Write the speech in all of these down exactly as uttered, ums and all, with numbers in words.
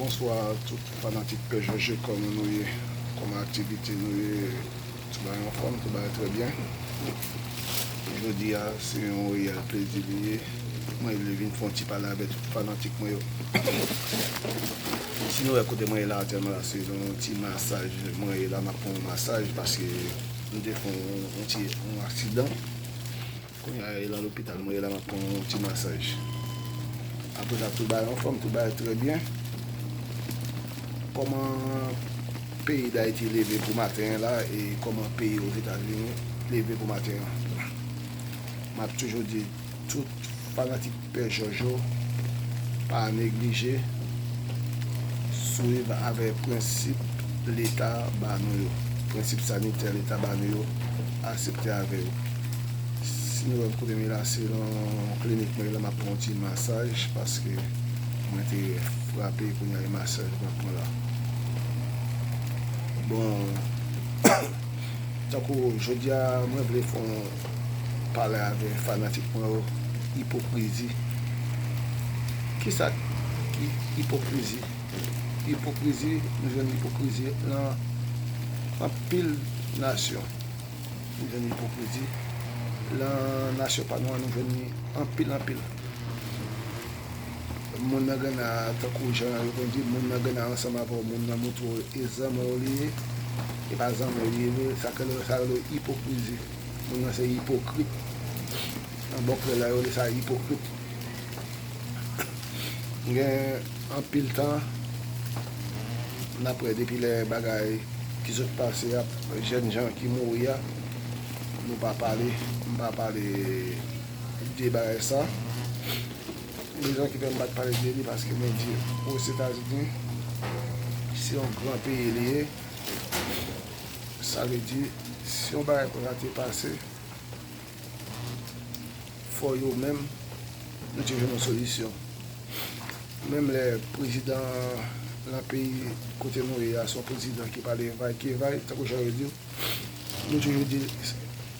Bonswa tout fanatik Pè Jòje, kòman nou ye? Kòman aktivite nou ye? Tout bagay anfòm, tout bagay trè byen. Jodi a, se yon reyèl plezi li ye. Mwen vle vin fè yon ti pale avèk tout fanatik mwen yo. Si nou wè kote mwen ye la aktyèlman la, se yon ti masaj mwen ye la, m ap pran yon masaj paske m te fè yon, yon ti, yon aksidan. Kounye a, e lan lopital mwen ye la, m ap pran yon ti masaj. Apre sa, tout bagay anfòm, tout bagay trè byen. Kòman peyi Dayiti leve pou maten an la, e kòman peyi Ozetazini leve pou maten an? M ap toujou di, tout fanatik Pè Jòj yo, pa neglije swiv avèk prensip Leta ba nou yo, prensip sanitè Leta ba nou yo, aksepte avè yo. Si nou wè m kote m ye la, se nan klinik mwen ye la, m ap pran yon ti masaj, paske mwen te frape, kounye a e masaj mwen ap pran la. Bon, tankou jodi a, mwen vle fè yon pale avè fanatik mwen yo, ipokrizi. Kisa ki ipokrizi? Ipokrizi, nou jwenn ipokrizi lan anpil nasyon. Nou jwenn ipokrizi lan nasyon pa nou an, nou jwenn li anpil, anpil. Moun nan Gana, tankou jan yo konn di, moun nan Gana ansanm avè w, moun nan montre w e zanmi w li ye, e pa zanmi w li ye vre, sa k rele, sa rele ipokrizi. Moun nan se ipokrit. Nan bò krèy la, yo rele sa ipokrit. Gen anpil tan, n ap wè depi lè bagay ki sot pase a, jèn jan ki mouri a, nou pa pale, m pa pale de bagay sa. Rezon ki fè m pa t pale de li, paske mwen di, Ozetazini, se yon gran peyi li ye. Sa vle di, si yon bagay konsa te pase, fò yo menm, nou te jwenn yon solisyon. Menm lè prezidan lan peyi kote nou ye a, se yon prezidan ki pale vay ke vay, tankou jan yo di, nou toujou di,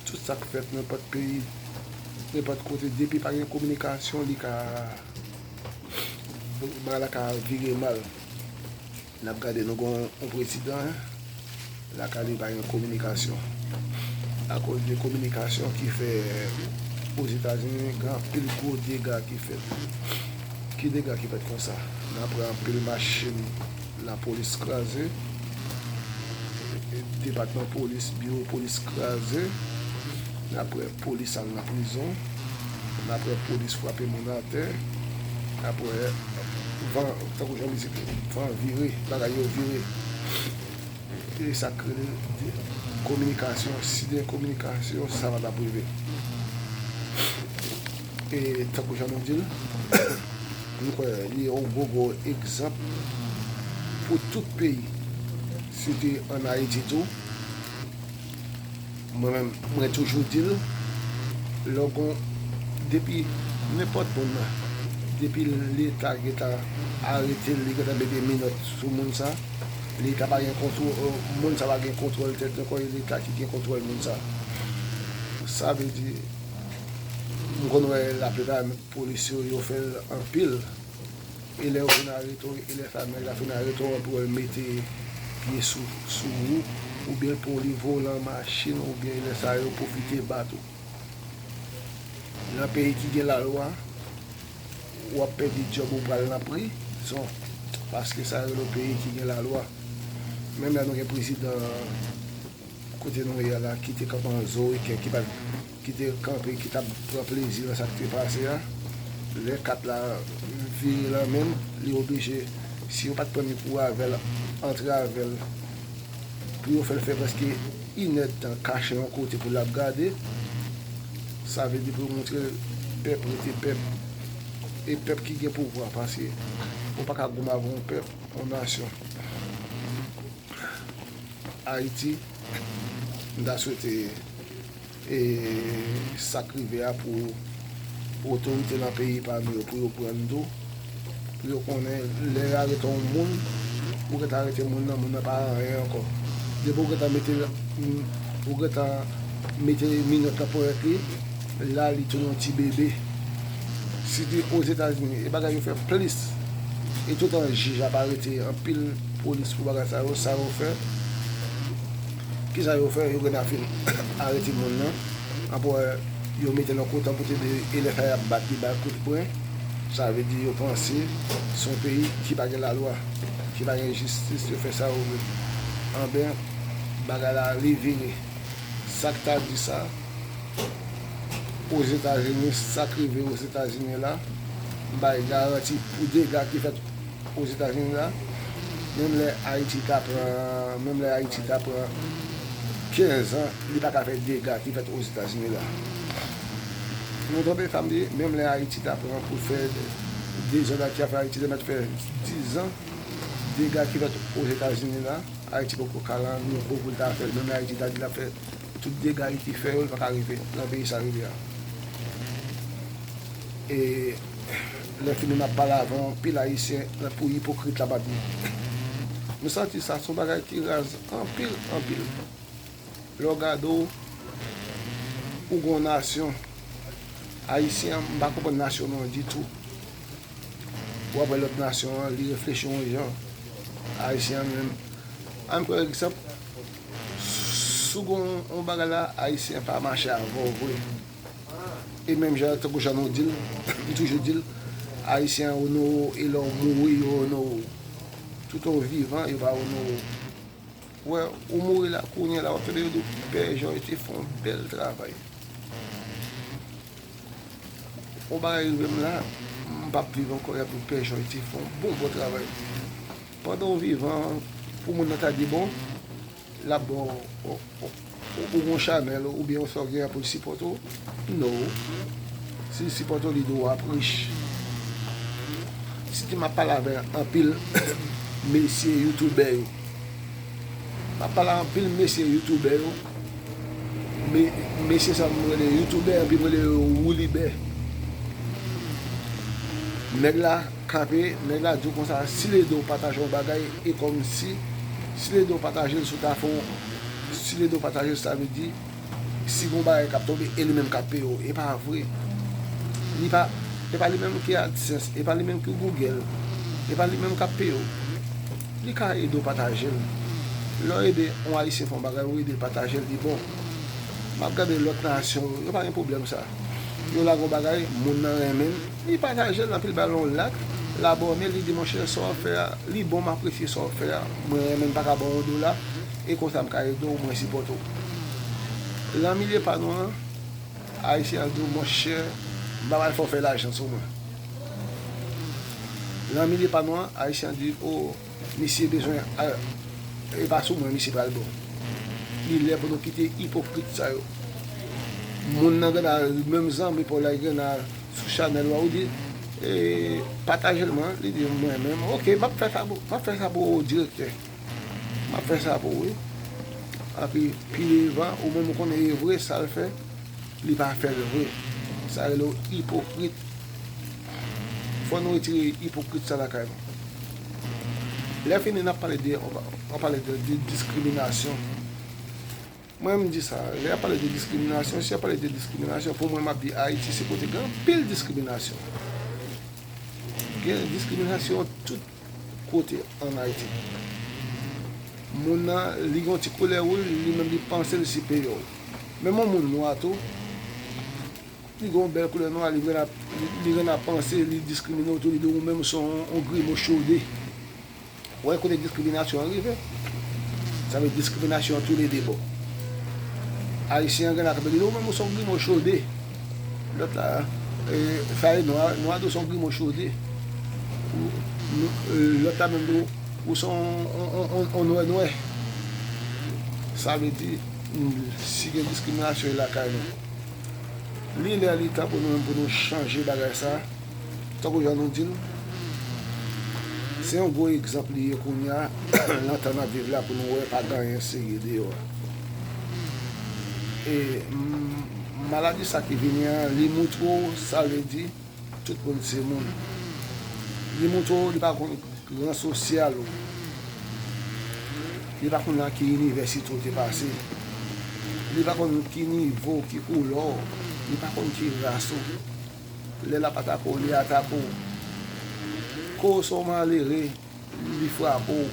tout sa k fèt nenpòt peyi, nenpòt kote, depi pa gen kominikasyon, li ka, bagay la ka vire mal. N ap gade, nou gen yon prezidan, lakay li pa gen kominikasyon. Akoz de kominikasyon ki fè Ozetazini, gen anpil gwo dega ki fèt. Ki dega ki fèt konsa? N ap wè anpil machin lapolis kraze, depatman polis, biwo polis kraze, n ap wè polis al nan prizon, n ap wè polis frape moun atè, n ap wè van, tankou jan mizik, van vire, bagay yo vire. E sa k rele de kominikasyon. Si gen kominikasyon, sa pa t ap rive. E tankou jan nou di l, nou kwè li yon gwo, gwo egzanp pou tout peyi. Si w te ann Ayiti tou, mwen menm, mwen toujou di l, lè w gon, depi nenpòt moun nan, depi Leta gentan arete l, li gentan mete minòt sou moun sa, Leta pa gen kontwòl, moun sa pa gen kontwòl tèt li ankò, e Leta ki gen kontwòl moun sa. Sa vle di, m konn wè laplipa polis yo, yo fè l anpil. E lè yo fin arete w, e lè sa nèg la fin arete w, anpi w wè l mete pye sou, sou ou, oubyen l pran w li volan machin, oubyen lè sa yo pwofite bat ou. Nan peyi ki gen lalwa, w ap pèdi djòb ou pral nan prizon, paske sa yo rele yon peyi ki gen lalwa. Menm lè nou gen prezidan kote nou ye a la, ki te kanpe an zo reken, ki pa, ki te kanpe, ki t ap pran plezi nan sa k te pase a, lè kat la vire lan men l, li oblije, si yo pa t pran li pou avè l, antre avè l, pou yo fè l fè prèske inèdtan kache yon kote pou l ap gade, sa vle di pou yo montre l pèp rete pèp, e pèp ki gen pouvwa, paske ou pa ka goumen avè yon pèp, yon nasyon. Ayiti, m ta swete, e, sa k rive a pou otorite nan peyi pa nou yo, pou yo pran n tou, pou yo konnen lè yo arete yon moun, ou gentan arete moun nan, moun nan pa anyen ankò. Depi ou gentan mete, ou gentan mete minòt nan ponyèt li, la li tounen yon ti bebe. Si te Ozetazini, e bagay yo fè plis. E toutan jij ap arete anpil polis pou bagay sa yo, sa yo fè? Kisa yo fè? Yo gen a fin arete moun nan. Apre, yo mete l nan kote pou tande, e lè sa y ap bat li, ba l kout pwen. Sa vle di yo panse se yon peyi ki pa gen lalwa, ki pa gen jistis, yo fè sa yo vle. Anben, bagay la, li vire. Sa k ta di sa, Ozetazini, sa k rive Ozetazini la, m bay garanti pou dega ki fèt Ozetazini la, menm lè Ayiti ta pran, menm lè Ayiti ta pran kenz an, li pa ka fè dega ki fèt Ozetazini la. Nou tande sa m di, menm lè Ayiti ta pran pou fè dezòd ki ap fè Ayiti te mèt fè diz an, dega ki fèt Ozetazini la, Ayiti poko ka nan nivo pou l ta fè l, menm lè Ayiti ta di l ap fè tout dega Ayiti fè yo, li pa ka rive nan peyi sa rive a. E lè fini m ap pale avè yon pil Ayisyen pou ipokrit la pa di. M santi sa se yon bagay ki raz anpil, anpil. Lè w gade w, ou gon nasyon. Ayisyen an, m pa konprann nasyon nou an ditou. W ap wè lòt nasyon an, li reflechi yon jan. Ayisyen an menm. Ann pran egzanp, si w gon yon bagay la, Ayisyen pa mache avè w vre. E menm jan, tankou jan nou di l, m toujou di l, Ayisyen an onore w, e lè w mouri, yo onore w. Toutan w vivan, yo pa onore w. Wè, ou mouri la, kounye a la, w ap tande yo di w, Pè Jòy te fè yon bèl travay. Yon bagay rive m la, m p ap viv ankò, y ap di w, Pè Jòy te fè yon bon, bon travay. Pandan w vivan, pou moun nan ta di, bon, l ap ba w, w, w, w, w gon chanèl oubyen yon sa w gen pou l sipòte w? No. Si l sipòte w, li di w w ap rich. Si te m ap pale avè anpil mesye youtubè yo. M ap pale anpil mesye youtubè yo. Me, mesye sa m rele youtubè, epi m rele yo woulibè. Nèg la kanpe, nèg la di w konsa, si l ede w pataje yon bagay, e kòmsi, si l ede w pataje l, si w ta fè yon, si l ede w pataje l, sa vle di, si gon bagay k ap tonbe, e li menm k ap peye w. E pa vre. Li pa, e pa li menm ki AdSense, e pa li menm ki Google, e pa li menm k ap peye w. Li ka ede w pataje l. Lè w ede yon Ayisyen fè yon bagay, ou ede l pataje l, li bon. M ap gade lòt nasyon yo, yo pa gen pwoblèm sa. Yo lage yon bagay, moun nan renmen l, li pataje l, anpi l ba l yon like, l abòne, li di, monchè, sa w ap fè a, li bon, m apresye sa w ap fè a, mwen renmen l, m pa ka ba w yon dola, e konsa m ka ede w, mwen sipòte w. Nan milye pa nou an, Ayisyen an di w, monchè, m pa pral fè w fè lajan sou mwen. Nan milye pa nou an, Ayisyen an di, o, misye bezwen, a, e pa sou mwen misye pral bon. Li lè pou nou kite ipokrit sa yo. Moun nan gen a, menm zanmi pa w la, li gen a sou chanèl ou a, ou di, e, pataje l mwen, li di, mwen menm, oke, m ap fè sa pou, m ap fè sa pou ou, direktè. M ap fè sa pou ou, wi. Anpi, pi devan, ou menm ou konnen e vre, sa l fè, li pa fè l vre. Sa rele w ipokrit. Fò nou retire ipokrit sa lakay nou. Lè fini, n ap pale de, on va, on pale de, de diskriminasyon. Mwen, m di sa, lè y ap pale de diskriminasyon, si y ap pale de diskriminasyon, pou mwen, m ap di Ayiti se kote gen anpil diskriminasyon. Gen diskriminasyon tout kote ann Ayiti. Moun nan, li gen yon ti koulè wouj, li menm li panse li siperyè w. Menm yon moun nwa tou, li gen yon bèl koulè nwa, li renn ap, li, li renn ap panse, li diskrimine w tou, li di w menm se yon, yon grimo chode. Ou wè kote diskriminasyon an rive? Sa vle diskriminasyon an toulede bò. Ayisyen an gen la kanpe li di w menm ou se yon grimo chode. Lòt la, e, sa e nwa, nwa di w se yon grimo chode. Ou, nou, e, lòt la menm di w, ou se yon, yon, yon, yon, yon nwè nwè. Sa vle di, mm, si gen diskriminasyon e lakay nou. Li lè li tan pou nou menm pou nou chanje bagay sa. Tankou jan nou di l, se yon gwo egzanp li ye kounye a, nan tan n ap viv la pou nou wè pa gen anyen serye deyò a. E, m, maladi sa ki vini an, li moutre w sa vle di tout moun se moun. Li moutre w li pa konn ran sosyal ou. Li pa konn nan ki inivèsite w te pase. Li pa konn ki nivo w, ki koulè w. Li pa konn ki ras ou. Lè l ap atake w, li atake w. Ko se yon malere, li frape w.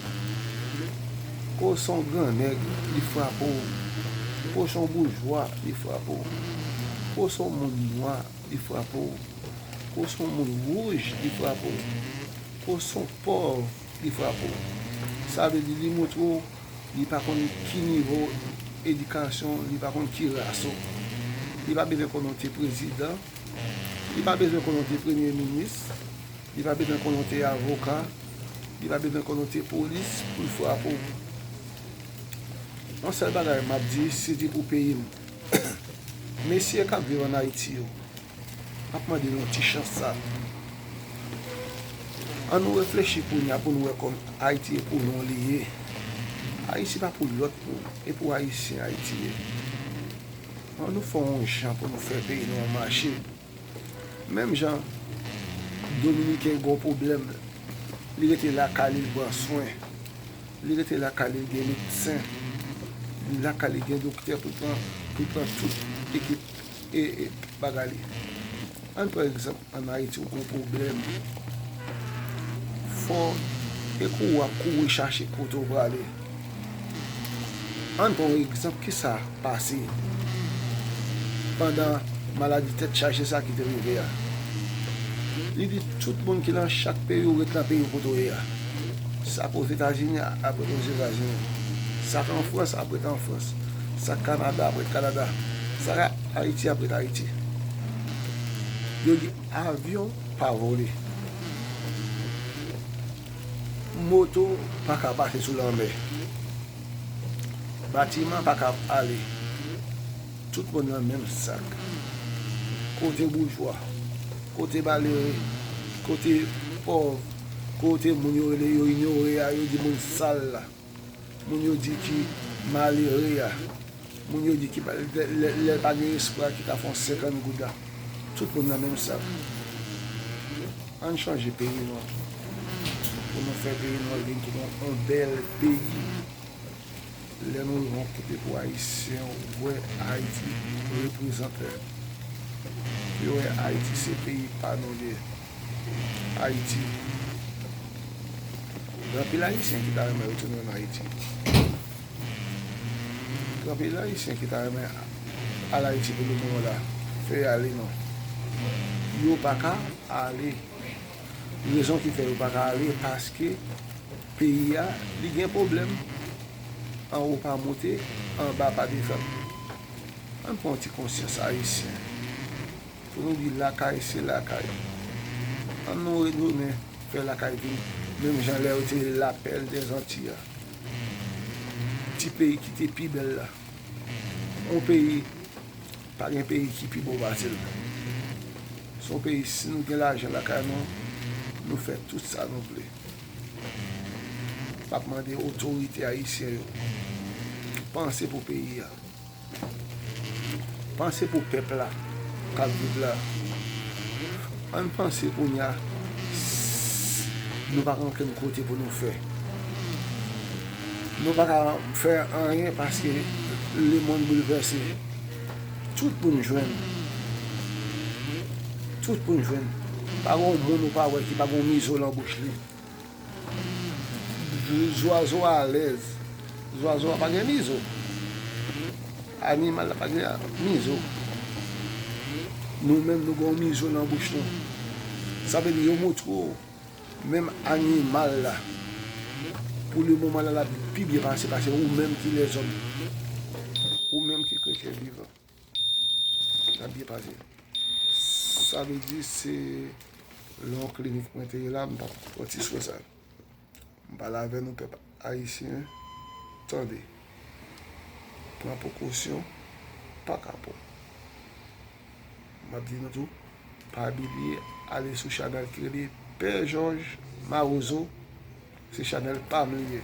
Ko se yon grannèg, li frape w. Ko se yon boujwa, li frape w. Ko se yon moun nwa, li frape w. Ko se yon moun wouj, li frape w. Ko se yon pòv, li frape w. Sa vle di li montre w li pa konn ki nivo edikasyon, li pa konn ki ras ou. Li pa bezwen konnen w te prezidan, li pa bezwen konnen w te premye minis, li pa bezwen konnen w te avoka, li pa bezwen konnen w te polis pou l frape w. Yon sèl bagay m ap di, se di pou peyi m. Mesye k ap viv ann Ayiti yo, m ap mande nou yon ti chans sa. Ann nou reflechi kounye a pou nou wè kòm Ayiti e pou nou li ye. Ayiti pa pou lòt moun, e pou Ayisyen Ayiti ye. Ann nou fè yon jan pou nou fè peyi nou an mache. Menm jan Dominiken gen yon pwoblèm, li rete lakay li, li pran swen. Li rete lakay li, li gen medsen. Li lakay li, li gen doktè pou l pran, pou l pran tout ekip e, e bagay li. Ann pran egzanp, ann Ayiti, ou gen yon pwoblèm. Fò, e kou w ap kouri chache kote w prale. Ann pran yon egzanp, kisa pase pandan maladi tèt chaje sa ki te rive a. Li di tout moun ki nan chak peyi w ret nan peyi w kote w ye a. Sa k Ozetazini ap ret Ozetazini. Sa k an Frans ap ret an Frans. Sa k Kanada ap ret Kanada. Sa k Ayiti ap ret Ayiti. Yo di avyon pa vole. Moto pa ka pase sou lanmè. Batiman pa ka ale. Tout moun nan menm sak. Kote boujwa, kote malere, kote pòv, kote moun yo rele yo inyore a, yo di moun sal la. Moun yo di ki malere a. Moun yo di ki pa, lè, lè, lè pa gen espwa ki ka fè yon senkant goud la. Tout moun nan menm sak. Ann chanje peyi nou an. Pou nou fè peyi nou an vin tou yon, yon bèl peyi. Lè nou rive yon kote pou Ayisyen wè Ayiti reprezante. Yo wè Ayiti se peyi pa nou li ye. Ayiti. Gen anpil Ayisyen ki ta renmen retounen ann Ayiti. Gen anpil Ayisyen ki ta renmen al Ayiti pou lemoman la. Fè yo ale non. Yo pa ka ale. Rezon ki fè yo pa ka ale, paske peyi a, li gen pwoblèm. Anwo pa moute, anba pa desann. Ann pran yon ti konsyans ayisyen. Pou nou di lakay se lakay. Ann nou retounen fè lakay vin menm jan lè yo te rele lapèl dèzanti a. Ti peyi ki te pi bèl la. Yon peyi, pa gen peyi ki pi bon pase l. Se yon peyi, si nou gen lajan lakay nou, nou fè tout sa nou vle. M ap mande otorite ayisyen yo, panse pou peyi a. Panse pou pèp la k ap viv la. Ann panse kounye a, nou pa gen okenn kote pou nou fè. Nou pa ka fè anyen paske lemonn boulvèse. Tout moun jwenn. Tout moun jwenn. Pa gen yon moun ou pa wè ki pa gen yon mizo nan bouch li. Zwazo a alèz. Zwazo a pa gen mizo. Animal la pa gen mizo. Nou menm, nou gen yon mizo nan bouch nou. Sa vle di, yo montre w, menm animal la, pou lemoman la, l ap pi byen pase pase ou menm ki lèzòm. Ou menm ki kretyen vivan. L ap byen pase. Sa vle di, se yon klinik mwen te ye la, m t ap pran ti swen sa. M pale avè nou pèp ayisyen, tande. Pran prekosyon, pa kapon. M ap di nou tou, pa bliye ale sou chanèl ki rele Pè Jòj Mawozo, se chanèl pa m li ye.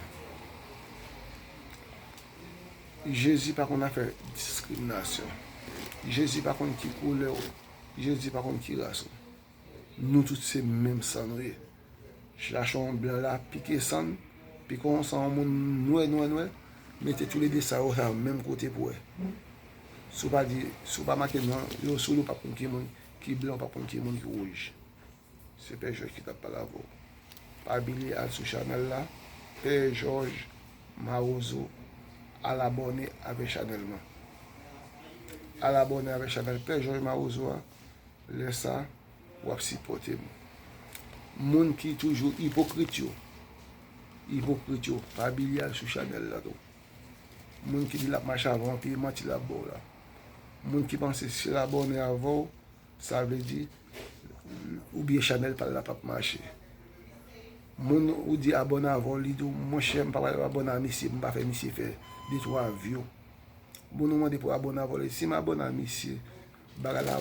Jezi pa konn afè diskriminasyon. Jezi pa konn ki koulè w, Jezi pa konn ki ras ou. Nou tout se menm san nou ye. Chache yon blan la, pike san l, pike yon san yon moun nwè, nwè, nwè, mete toulede sa yo sa menm kote pou wè. Si w pa di, si w pa make non yo sou li, w p ap konn ki moun ki blan, w p ap konn ki moun ki wouj. Se Pè Jòj ki t ap pale avè w. Pa bliye al sou chanèl la, Pè Jòj Mawozo, al abòne avèk chanèl mwen. Al abòne avèk chanèl Pè Jòj Mawozo a. Lè sa, w ap sipòte m. Moun ki toujou ipokrit yo, ipokrit yo, pa bliye al sou chanèl la tou. Moun ki di l ap mache avè w, anpil manti l ap ba w la. Moun ki panse si l abòne avè w, sa vle di, oubyen chanèl pa l la p ap mache. Moun ou di abòne avè w, li di w, monchè, m pa pral abòne a misye, m pa fè misye fè de twa view. Bon, nou mande pou abòne avè w, si m abòne a misye, bagay la,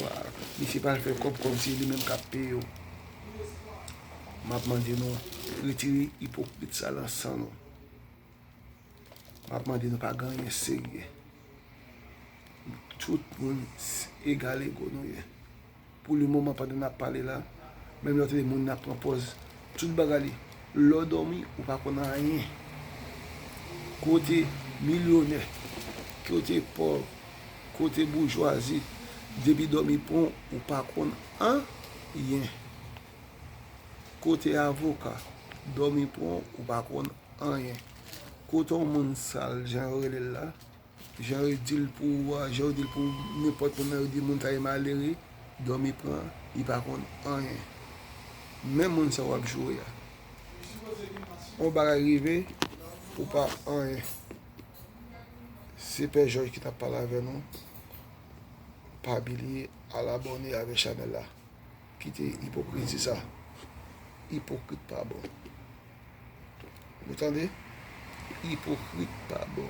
misye pral fè kòb kòmsi li menm k ap peye w. M ap mande nou, retire ipokrit sa nan san nou. M ap mande nou pa gen anyen serye. Tout moun s- egal ego nou ye. Pou le moman, pandan n ap pale la, menm lè w tande moun nan ap pran pòz, tout bagay li, lè w dòmi, ou pa konn anyen. Kote milyonè, kote pòv, kote boujwazi, depi dòmi pran w, ou pa konn anyen. Kote avoka, dòmi pran w, ou pa konn anyen. Kote yon moun sal, jan yo rele l la, jan yo di l pou ou a, jan yo di l pou nenpòt moun nan, yo di moun sa e malere, dòmi pran, li pa konn anyen. Men moun sa w ap joure a. Yon bagay rive, ou pa anyen. Se Pè Jòj ki t ap pale avè nou. Pa bliye al abòne avèk chanèl la. Kite ipokrizi sa. Ipokrit pa bon. Ou tande? Ipokrit pa bon.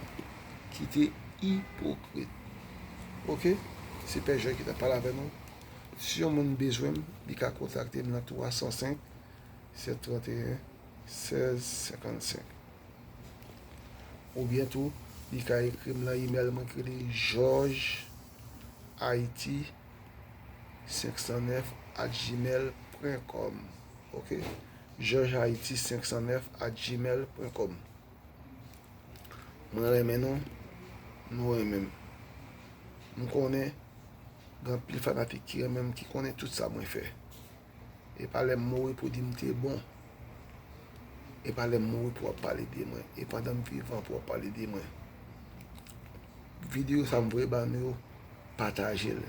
Kite ipokrit. Oke? Se Pè Jòj ki t ap pale avè nou. Si yon moun bezwen m, li ka kontakte m nan twa san senk, sèt trannteyen, sèz senkannsenk. Oubyen tou, li ka ekri m nan imèl mwen ki rele George Haiti senk san nèf at gmail pwen kòm. Oke? George Haiti senk san nèf at gmail pwen kòm. Mwen renmen nou, nou renmen m. M konnen gen anpil fanatik ki renmen m, ki konnen tout sa mwen fè. E pa lè m mouri pou di m te bon. E pa lè m mouri pou w ap pale de mwen. E pandan m vivan pou w ap pale de mwen. Videyo sa m voye ba nou yo, pataje l.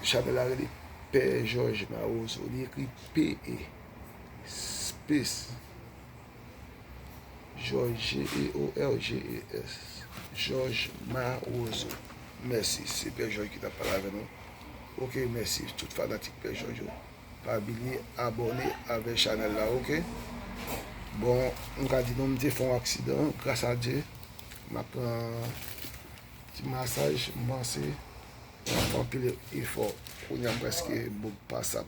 Chanèl la rele Pè George Mawozo. Li ekri P E space George, G E O R G E S. George Mawozo. Mèsi. Se Pè Jòj ki t ap pale avè nou. Oke, mèsi. Tout fanatik Pè Jòj yo. Pa bliye abòne avèk chanèl la, oke? Bon, m ka di nou, m te fè yon aksidan, gras a Dye. M ap pran ti masaj, m panse, m ap fè anpil efò. Kounye a, m prèske bob pasab.